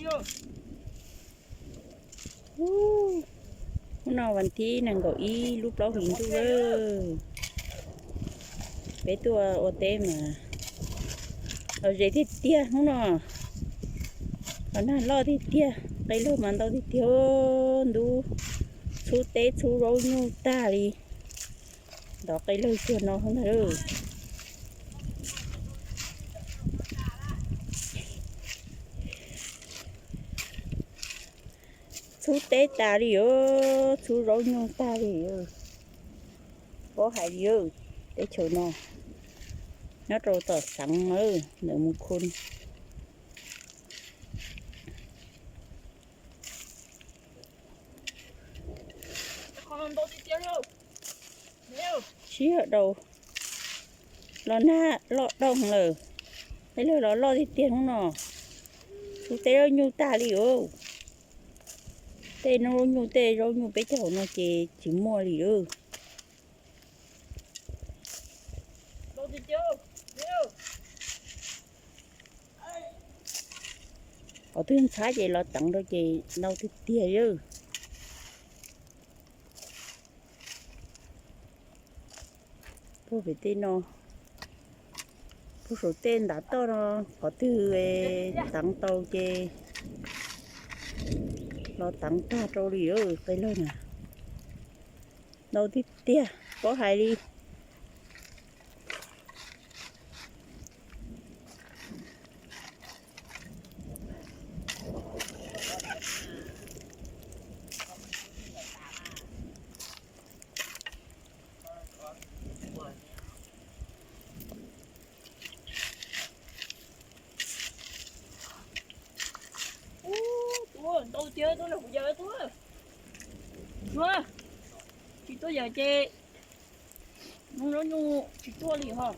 Hnub no vas thib nees nkaum ib lub plaub hlis ntuj lawm. Peb tuaj ua teb mas los ze tiag tiag hnub no. Los nag loj tiag tiag, qe lawg mas ntau tiag tiag. Ntub txhub teb txhub zaub nyuj tag li. Ntov qe lawg cuag no ntag. Txhub teb tas li os, txhub zaub nyuj tag li. Paub hais li, teb chaws no nyob rau tom xeev ntawm Mus Khun. Siab dau, los nag loj doog lawm, tej lawg los loj tiag tiag hnub no. Txhub teb zaub nyuj tag li os. Tej noob zaub nyuj tej zaub nyuj peb cov hauv no ces tsis muaj li os. Qhov twg ntxhab ces los teev rau ces ntau tiag tiag li. Puag pem tej no, puag saum tej ntav toj no, qhov twg teev tau ces los teev tag rau li qe lawg na. Ntau tiag tiag, paub hais li. Ub, tuaj ntau tiag, tuaj nrog kuv yawm tuaj. Tuaj, tsis tuaj yawm ces noob zaub nyuj tsis tuaj li hos.